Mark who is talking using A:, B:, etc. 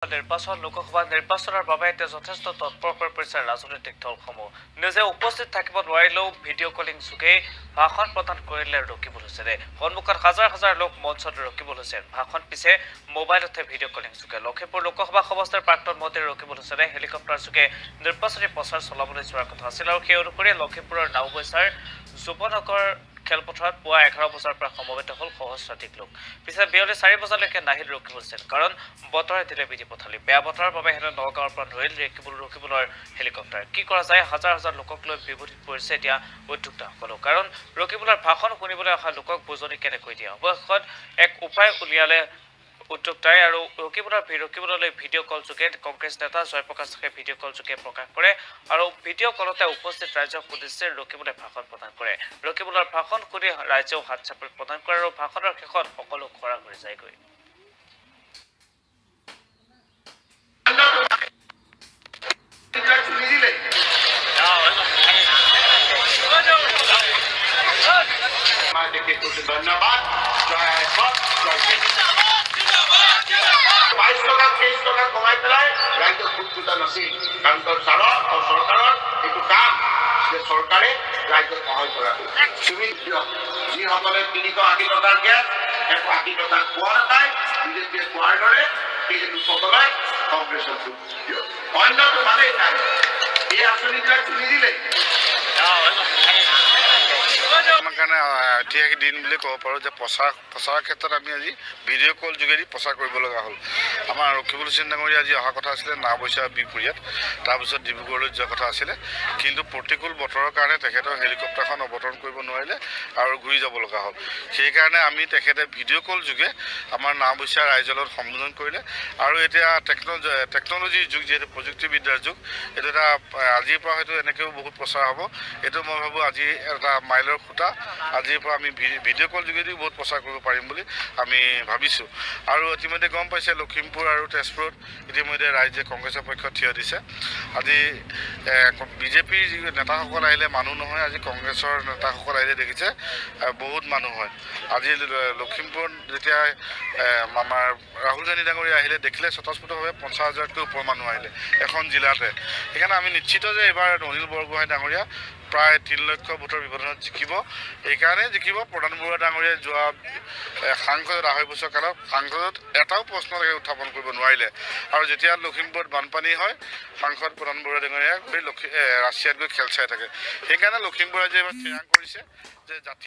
A: নিৰ্বাচন লোকসভা নিৰ্বাচনৰ বাবে এতিয়া যথেষ্ট তৎপৰ হৈ পৰিছে ৰাজনৈতিক দলসমূহ। নিজে উপস্থিত থাকিব নোৱাৰিলেও ভিডিঅ' কলিং যোগে ভাষণ প্ৰদান কৰিলে ৰকিবুল হুছেইনে। সন্মুখত হাজাৰ হাজাৰ লোক মঞ্চত ৰকিবুল হুছেইন, ভাষণ পিছে মোবাইলতে ভিডিঅ' কলিং যোগে। লখিমপুৰ লোকসভা সমষ্টিৰ প্ৰাক্তন মন্ত্ৰী ৰকিবুল হুছেইনে হেলিকপ্টাৰ যোগে নিৰ্বাচনী প্ৰচাৰ চলাবলৈ যোৱাৰ কথা আছিল আৰু সেই অনুসৰি লখিমপুৰৰ নাওবৈচাৰ যুৱনগৰ খেলপথাৰত পুৱা 11 বজাৰ পৰা সমবেত হ'ল সহস্ৰাধিক লোক। পিছে বিয়লি 4 বজালৈকে নাহিল ৰকিবুল হুছেইন, কাৰণ বতৰে দিলে বিধি পথালি। বেয়া বতৰৰ বাবে হেনো নগাঁৱৰ পৰা ধৰিল ৰকিবুলৰ হেলিকপ্টাৰ। কি কৰা যায়, হাজাৰ হাজাৰ লোকক লৈ বিভূতিত পৰিছে এতিয়া উদ্যোক্তাসকলো। কাৰণ ৰকিবুলৰ ভাষণ শুনিবলৈ অহা লোকক বুজনি কেনেকৈ দিয়ে? অৱশেষত এক উপায় উলিয়ালে উদ্যোক্তাই আৰু ৰকিবুললৈ ভিডিঅ' কল যোগে কংগ্ৰেছ নেতা জয়প্ৰকাশ দাসে ভিডিঅ' কল যোগে প্ৰকাশ কৰে আৰু ভিডিঅ' কলতে উপস্থিত ৰাইজক উদ্দেশ্যে ৰকিবুলে ভাষণ প্ৰদান কৰে। ৰকিবুলৰ ভাষণ শুনি ৰাইজেও হাত চাপৰি প্ৰদান কৰে আৰু ভাষণৰ শেষত সকলো ঘৰা-ঘৰি যায়গৈ।
B: ধন্যবাদ। জয় 22 টকা 23 টকা কমাই পেলাই ৰাইজক ভোট খোজা নাছিল, কাৰণ চৰকাৰৰ এইটো কাম যে চৰকাৰে ৰাইজক সহায় কৰাটো। তুমি দিয়ক, যিসকলে 380 টকাৰ গেছ 180 টকাত পোৱা নাপায়, বিজেপিয়ে কোৱাৰ দৰে সেই লোকসকলে কংগ্ৰেছক ভোট দিয়ক। অন্যটো ভালেই নাই, এই আঁচনিবিলাক নিদিলে।
C: আমাৰ কাৰণে ঐতিহাসিক দিন বুলি ক'ব পাৰোঁ যে প্ৰচাৰৰ ক্ষেত্ৰত আমি আজি ভিডিঅ' কল যোগেদি প্ৰচাৰ কৰিব লগা হ'ল। আমাৰ ৰকিবুল হুছেইন ডাঙৰীয়া আজি অহা কথা আছিলে নাওবৈচা বিহপুৰীয়াত, তাৰপিছত ডিব্ৰুগড়লৈ যোৱা কথা আছিলে, কিন্তু প্ৰতিকূল বতৰৰ কাৰণে তেখেতৰ হেলিকপ্টাৰখন অৱতৰণ কৰিব নোৱাৰিলে আৰু ঘূৰি যাব লগা হ'ল। সেইকাৰণে আমি তেখেতে ভিডিঅ' কল যোগে আমাৰ নাওবৈচা ৰাইজৰ লগত সম্বোধন কৰিলে। আৰু এতিয়া টেকন'লজিৰ যুগ, যিহেতু প্ৰযুক্তিবিদ্যাৰ যুগ, এইটো এটা আজিৰ পৰা হয়তো এনেকৈও বহুত প্ৰচাৰ হ'ব। এইটো মই ভাবোঁ আজি এটা মাইলৰ খুঁটা। আজিৰ পৰা আমি ভিডিঅ' কল যোগেদিও বহুত প্ৰচাৰ কৰিব পাৰিম বুলি আমি ভাবিছোঁ। আৰু ইতিমধ্যে গম পাইছে লখিমপুৰ আৰু তেজপুৰত ইতিমধ্যে ৰাইজে কংগ্ৰেছৰ পক্ষত থিয় দিছে। আজি বিজেপিৰ যি নেতাসকল আহিলে মানুহ নহয়, আজি কংগ্ৰেছৰ নেতাসকল আহিলে দেখিছে বহুত মানুহ হয়। আজি লখিমপুৰত যেতিয়া আমাৰ ৰাহুল গান্ধী ডাঙৰীয়া আহিলে দেখিলে স্বতঃস্ফূৰ্তভাৱে 50 হাজাৰতকৈ ওপৰ মানুহ আহিলে এখন জিলাতে। সেইকাৰণে আমি নিশ্চিত যে এইবাৰ অনিল বৰগোহাঁই ডাঙৰীয়া প্ৰায় 3 লক্ষ ভোটৰ ব্যৱধানত জিকিব। এইকাৰণেই জিকিব, প্ৰদান বৰুৱা ডাঙৰীয়াই যোৱা সাংসদত 2.5 বছৰ কালত সাংসদত এটাও প্ৰশ্ন উত্থাপন কৰিব নোৱাৰিলে। আৰু যেতিয়া লখিমপুৰত বানপানী হয়, সাংসদ প্ৰদান বৰুৱা ডাঙৰীয়াই গৈ ৰাছিয়াত গৈ খেল চাই থাকে। সেইকাৰণে লখিমপুৰ ৰাইজে এইবাৰ থিৰাং কৰিছে যে জাতীয়